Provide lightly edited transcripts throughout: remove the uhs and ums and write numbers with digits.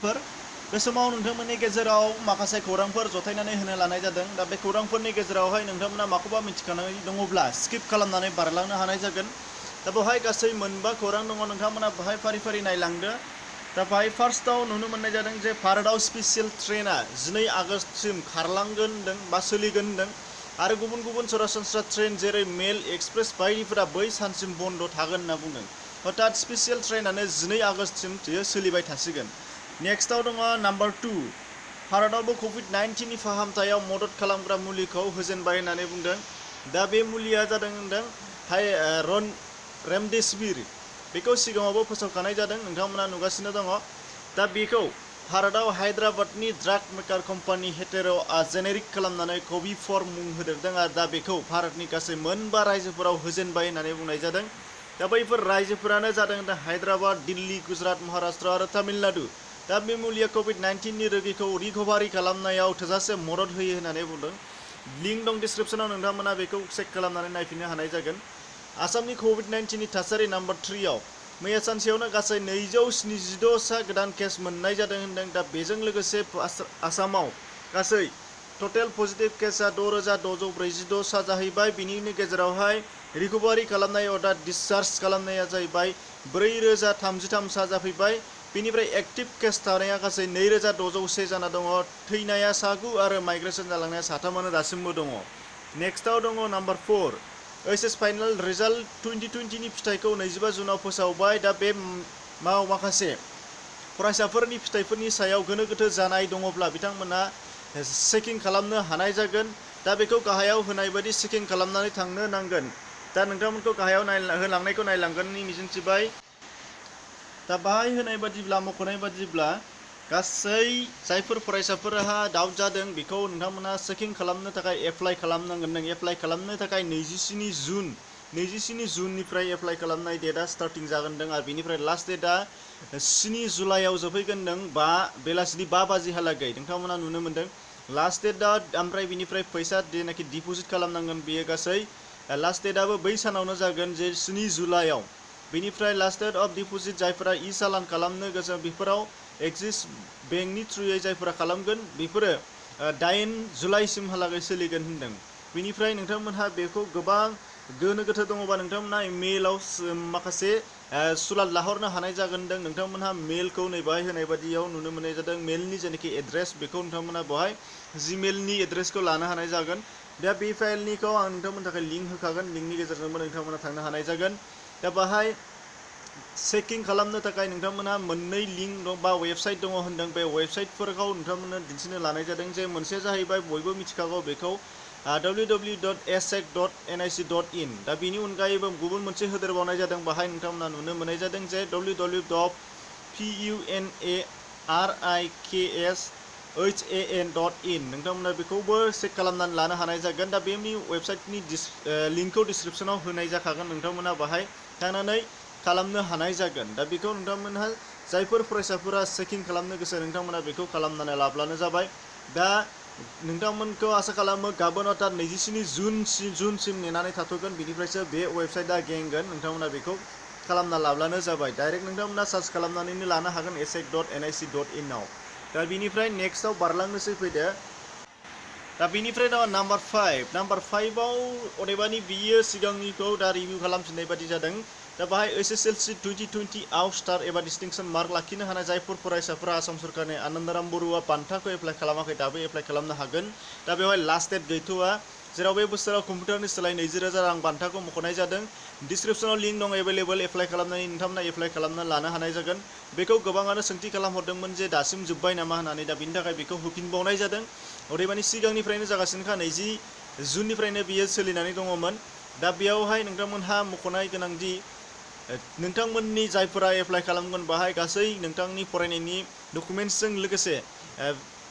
खौरांफोर बे समाव नोंथांमोननि गेजेराव माखासे खौरांफोर जथायनानै होनो लानाय जादों दा बे खौरांफोरनि गेजेरावहाय नोंथांमोना माखौबा मिथिखानाय दङब्ला स्किप खालामनानै बारलांनो हानाय जागोन दा बेवहाय गासै मोनबा खौरां दङ नोंथांमोना बेवहाय फारि फारि नायलांदो दा बेवहाय फार्स्टआव नुनो मोननाय जादों जे भारतआव स्पेसियेल ट्रेना 12 आगष्टसिम खारलांगोन होनदों बा सोलिगोन होनदों आरो गुबुन गुबुन सरासनस्रा ट्रेन जेरै मेल एक्सप्रेस बायदिफोरा बै सानसिम बन्द थागोन होनना बुंदों हथात स्पेसियेल ट्रेनानो 12 आगष्टसिम सोलिबाय थासिगोन नेक्स्टआव दङ नाम्बार 2 भारतआवबो कभिड-19 नि फाहामथायाव मदद खालामग्रा मुलिखौ होजेनबाय होननानै बुंदों दा बे मुलिया जादों होनदों रेमडेसिविर बेखौ सिगाङावबो फोसावखानाय जादों नोंथांमोना नुगासिनो दङ दा बेखौ भारतआव हायद्राबादनि ड्राग मेकार कम्पानि हेटेर'आ जेनेरिक खालामनानै कभि4 मुं होदेरदों आरो दा बेखौ भारतनि गासै मोनबा रायजोफोराव होजेनबाय होननानै बुंनाय जादों दा बैफोर रायजोफोरानो जादों हायद्राबाद दिल्ली गुजरात महाराष्ट्र आरो तामिलनाडु दा बे मुलिया कभिड-19 नि रोगिखौ रिकभारि खालामनायाव थोजासे मदद होयो होननानै बुंदों लिंक दं डिसक्रिप्शनाव नोंथांमोना बेखौ चेक खालामनानै नायफिननो हानाय जागोन आसामनि कभिड-19 नि थासारि नाम्बार 3 आव मैया सानसेयावनो गासै 276 सा गोदान केस मोननाय जादों होनदों दा बेजों लोगोसे आसामाव गासै टटेल पजिटिभ केसआ 6646 सा जाहैबाय बिनि गेजेरावहाय रिकभारि खालामनाय अर्थात डिसचार्ज खालामनाया जाहैबाय 4033 सा जाफैबाय बिनिफ्राय एक्टिभ केस थानाया गासै 2601 जाना दङ थैनाया 9 आरो माइग्रेसन जालांनाया 3 दासिमबो दङ नेक्स्टआव दङ नाम्बार 4 ओइचएस फाइनाल रिजाल्ट 2020 नि फिथाइखौ 25 जुनाव फोसावबाय दा बे माखासे फरायसाफोरनि फिथाइफोरनि सायाव गोनो गोथो जानाय दङब्ला बिथांमोना चेकिं खालामनो हानाय जागोन दा बेखौ गाहायाव होनाय बायदि चेकिं खालामनानै थांनो नांगोन दा नोंथांमोनखौ गाहायाव होलांनायखौ नायलांगोननि मिजिंथिबाय दा बाहाय होनाय बादिब्ला मख'नाय बादिब्ला गासै जायफोर फरायसाफोरहा डाउट जादों बेखौ नोंथांमोना चेकिं खालामनो थाखाय एप्लाइ खालामनांगोन नों एप्लाइ खालामनो थाखाय 27 जुननिफ्राय एप्लाइ खालामनाय डेटआ स्टार्टिं जागोनदों आरो बिनिफ्राय लास्ट डेटआ 7 जुलाइआव जोबहैगोन नों बेलासिनि 5 बाजिहालागै नोंथांमोना नुनो मोनदों लास्ट डेटआ ओमफ्राय बिनिफ्राय फैसा जेनाखि डिप'जिट खालामनांगोन बेयो गासै लास्ट डेटआबो बै सानावनो जागोन जे 7 जुलाइआव बेनिफ्राय लास्ट डेट अफ डिप'जिट जायफोरा इ चालान खालामनो गोसो बेफोराव एक्सिस बेंकनि थ्रुयै जायफोरा खालामगोन बेफोरो 8 जुलाइसिमहालागै सोलिगोन होनदों बेनिफ्राय नोंथांमोनहा बेखौ गोबां गोनो गोथो दङबा नोंथांमोनहा मेलाव माखासे सुलाद लाहरनो हानाय जागोनदों नोंथांमोनहा मेलखौ नै बाहाय होनाय बादियाव नुनो मोननाय जादों मेलनि जेनाखि एड्रेस बेखौ नोंथांमोनहा बेवहाय जिमेलनि एड्रेसखौ लानो हानाय जागोन दा बे फाइलनिखौ आं नोंथांमोननि थाखाय लिंक होखागोन लिंकनि गेजेरजोंबो नोंथांमोना थांनो हानाय जागोन दा बाहाय चेकिं खालामनो थाखाय नोंथांमोनहा मोननै लिंक दं बा वेबसाइट दङ होनदों बे वेबसाइटफोरखौ नोंथांमोननो दिन्थिनो लानाय जादों जे मोनसे जाहैबाय बयबो मिथिखागौ बेखौ www.essac.nic.in दा बेनि अनगायैबो गुबुन मोनसे होदेरबावनाय जादों बाहाय नोंथांमोना नुनो मोननाय जादों जे www.punariksan.in नोंथांमोना बेखौबो चेक खालामनानै लानो हानाय जागोन दा बेनि वेबसाइटनि लिंकखौ डिसक्रिप्शनाव होनाय जाखागोन नोंथांमोना बाहाय थांनानै खालामनो हानाय जागोन दा बेखौ नोंथांमोनहा जायफोर फरायसाफोरा चेकिं खालामनो गोसो नोंथांमोना बेखौ खालामनानै लाब्लानो जाबाय दा नोंथांमोनखौ आसा खालामो गाबोन अर्थात 27 जुनसिम नेनानै थाथ'गोन बिनिफ्रायसो बे वेबसाइटआ गेंगोन नोंथांमोना बेखौ खालामना लाब्लानो जाबाय डाइरेक्ट नोंथांमोना सार्च खालामनानैनो लानो हागोन essac.nic.in आव दा बिनिफ्राय नेक्स्टआव बारलांनोसै फैदो दा बिनिफ्राय दङ नाम्बार 5 आव अदेबानि बियो सिगांनिखौ दा रिभिउ खालामफिननाय बादि जादों दा बाहाय एसएसएलसि 2020 आव स्टार एबा डिस्टिंक्सन मार्क लाखिनो हानाय जायफोर फरायसाफोरा आसाम सरकारनि आनन्दराम बरुवा बान्थाखौ एप्लाइ खालामाखै दाबो एप्लाइ खालामनो हागोन दा बेवहाय लास्ट डेट गैथ'वा जेराव बे बोसोराव कम्पिउटारनि सोलाय 20,000 रां बान्थाखौ मख'नाय जादों डिसक्रिप्शनाव लिंक दं एभेलेबल एप्लाइ खालामनानै नोंथांमोना एप्लाइ खालामना लानो हानाय जागोन बेखौ गोबाङानो सोंथि खालामहरदोंमोन जे दासिम जोब्बाय नामा होननानै दा बिनि थाखाय बेखौ होफिनबावनाय जादों अदेबानि सिगांनिफ्रायनो जागासिनोखा 20 जुननिफ्रायनो बियो सोलिनानै दङमोन दा बेयावहाय नोंथांमोनहा मख'नाय गोनांदि नोंथांमोननि जायफोरा एप्लाइ खालामगोन बाहाय गासै नोंथांनि फरायनायनि डकुमेन्ट्सजों लोगोसे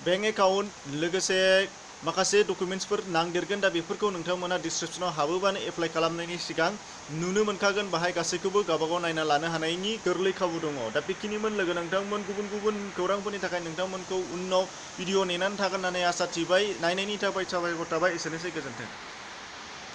बेंक एकाउन्ट लोगोसे माखासे डकुमेन्ट्सफोर नांदेरगोन दा बेफोरखौ नोंथांमोना डिसक्रिप्शनाव हाबोबानो एप्लाइ खालामनायनि सिगां नुनो मोनखागोन बाहाय गासैखौबो गावबागाव नायना लानो हानायनि गोरलै खाबु दङ दा बेखिनिमोन लोगो नोंथांमोन गुबुन गुबुन खौरांफोरनि थाखाय नोंथांमोनखौ उनाव भिडिअ नेनानै थागोन होननानै आसा थिबाय नायनायनि थाखाय साबायखर थाबाय एसेनोसै गोजोन्थों।